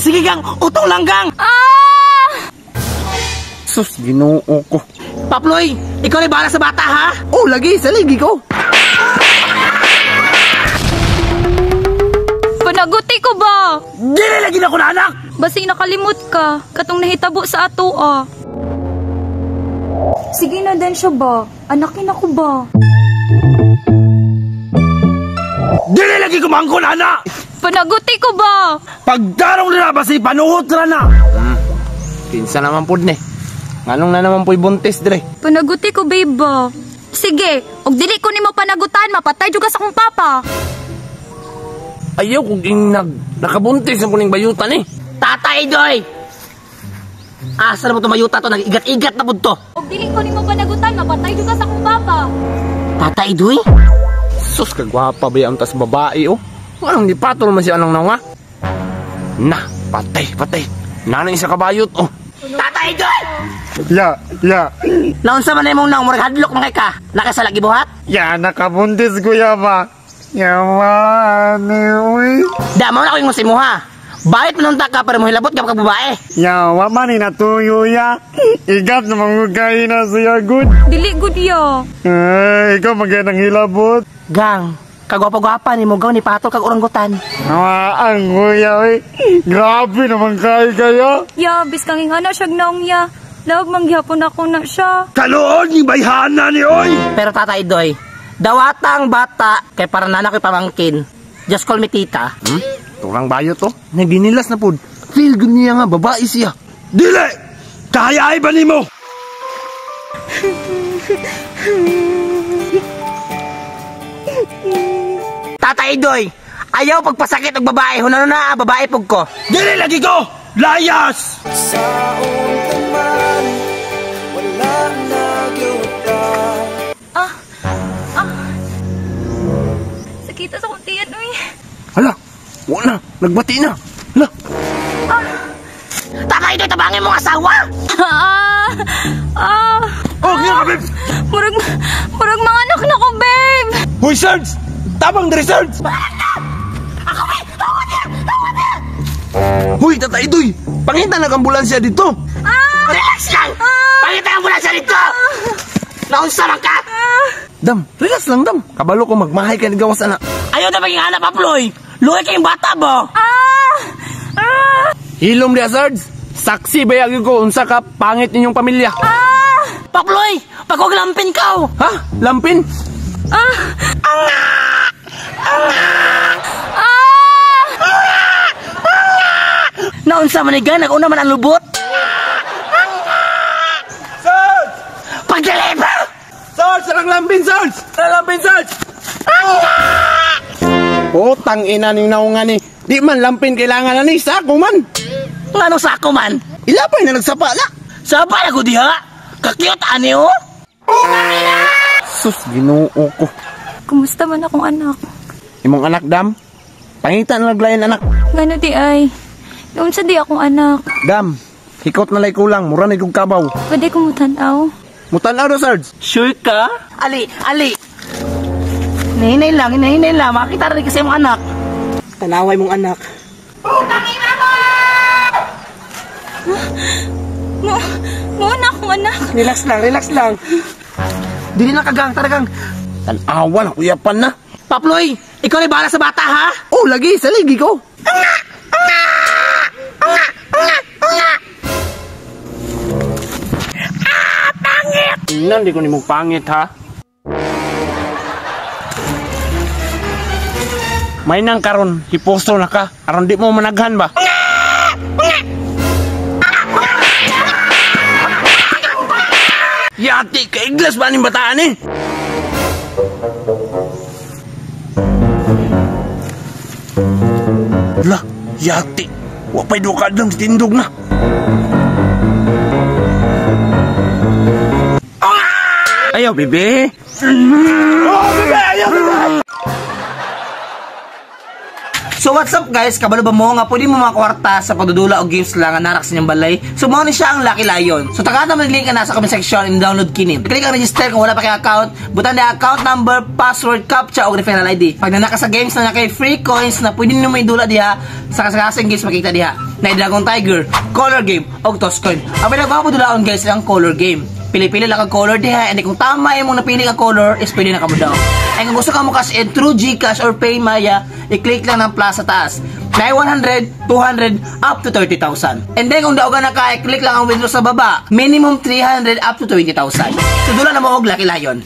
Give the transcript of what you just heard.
Sige gang, utong lang gang. Ah! Sus, Ginoo ko. Paploy, ikaw na bahala sa bata ha? Oh, lagi, saligi ko. Panaguti ko ba? Dili lagi na ko na anak. Basing nakalimot ka, katong nahitabo sa ato ah. Sige na din siya ba? Anakin ako ba? Dili lagi ko mangkon anak. Panaguti ko ba? Pagdarong nila basi panuhot ra na. Kinsa naman pud ni. Nganong na naman po'y buntis dire. Panaguti ko babe ba? Sige, og dili ko nimo panagutan, mapatay jud ka sa akong papa. Ayaw kog ingnag. Nakabuntis ang kuning bayutan eh. Tatay Doy! Asa na mo tumayuta to? Nag-igat-igat na pud to. Og dili ko nimo panagutan, mapatay jud ka sa akong papa. Tatay Doy? Sus, kagwapa ba yung tas babae oh. Anong di patol man siya anong nawa? Na, patay, patay. Nanay sa kabayot oh. Tatay Doy! Ya, ya. Naunsa man imong naong murag hadlok man kay ka? Nakasalagi buhat? Ya, nakabuntis ko ya ba? Ya, ni uy. Da mo na ko yung simuha. Bayot man unta ka para mo hilabot ka pagka babae. Ya, wa man ni natuyo ya. Igat na mangugay na siya good. Dili gud ya. Ay, ikaw magay ng hilabot. Gang, kagwapa-gwapa ni mo gaw ni patol kag oranggutan. Ang kuya, uy. Grabe naman kay kayo. Ya, biskang ingana siya naong ya. Love manggihapon ako na siya. Kaloon ni bayhana ni oy. Pero Tatay Doy, dawatang bata kay para nana ko'y pamangkin. Just call me tita. Hmm? Turang bayot oh. Naginilas na pud. Feel good niya nga babae siya. Dili! Kaya ay ba nimo? Tatay Doy, ayaw pagpasakit og babae. Hunano na babae pug ko. Dili lagi ko! Layas! Ah! Ah! Sakita sa akong tiyan, uy. Hala, wa na. Nagbati na. Hala. Tatay Doy, tabangin mong asawa! Ah! Ah! Oh, kaya ka, babes! Murag mga anak na ko, babe! Hoy, Sarge! Tabang diri, Sarge! Huy, Tatay Doy. Pangita nag ambulansya dito. Ah! Relax lang! Pangita ang ambulansya dito! Naunsa man ka? Dam, relax lang dam. Kabalo ko magmahay ka ni gawas ana. Ayaw na maging anak, Paploy! Luwi kayong bata mo! Ah! Ah! Hilom diya, Sarge. Saksi bayag ko unsa ka pangit ninyong pamilya. Ah! Paploy! Pagkuglampin ka! Oh. Ha? Lampin? Ah! Ah! Naunsa man ni nag-una man ang lubot? Sarge! Pag-deliver! Sarge, sarang lampin, Sarge! Sarang lampin, Sarge! Putang ina ning naungan ni. Di man lampin kailangan na ni sako man. Ngano sako man? Ilapay na nagsapa na. Sapa na ko diha? Ka-cute ani oh! Sus, Ginoo ko. Kumusta man akong anak? Imong anak dam? Pangita na naglayan anak. Ngano di ay? Naunsa di akong anak? Dam, hikot na lay kulang, mura na kong kabaw. Pwede ko mutanaw. Mutanaw do, Sarge. Sure ka? Ali, ali! Nahinay lang, hinahinay lang. Makita rin kasi mong anak. Tanaway mong anak. Mo na akong anak. Relax lang, relax lang. Dili na kagang, tara gang. Tanawa na, kuyapan na. Paploy, ikaw na bahala sa bata ha? Oh, lagi, saligi ko. Ah, pangit! Tingnan, di ko ni mong pangit ha. May nang karon, hiposo na ka. Aron di mo managhan ba? Yati, kaiglas ba ning bataan eh? Lah, yati. Wapay duka dam tindog na. Ayaw, bebe. Oh, bebe! Ayaw, bebe! So what's up guys, kabalo ba mo nga pwede mo makwarta sa pagdudula og games lang nga narak sa inyong balay? So mao ni siya ang Lucky Lion. So tagaan naman link na nasa comment section and download kini. Click ang register kung wala pa kay account, butan na account number, password, captcha og referral ID. Pag nanaka sa games na kay free coins na pwede nimo idula diha sa kasing games makita diha. Na Dragon Tiger, Color Game, og Toss Coin. Ang pinagbago dulaon, guys, ang Color Game. Pili-pili lang ang color diha and kung tama imong napili nga color is pwede na kamo daw. And kung gusto ka mo cash in through GCash or PayMaya, i-click lang ng plus sa taas. Na 100, 200, up to 30,000. And then kung daogan na ka, i-click lang ang withdraw sa baba. Minimum 300 up to 20,000. So dula na mo og Lucky Lion.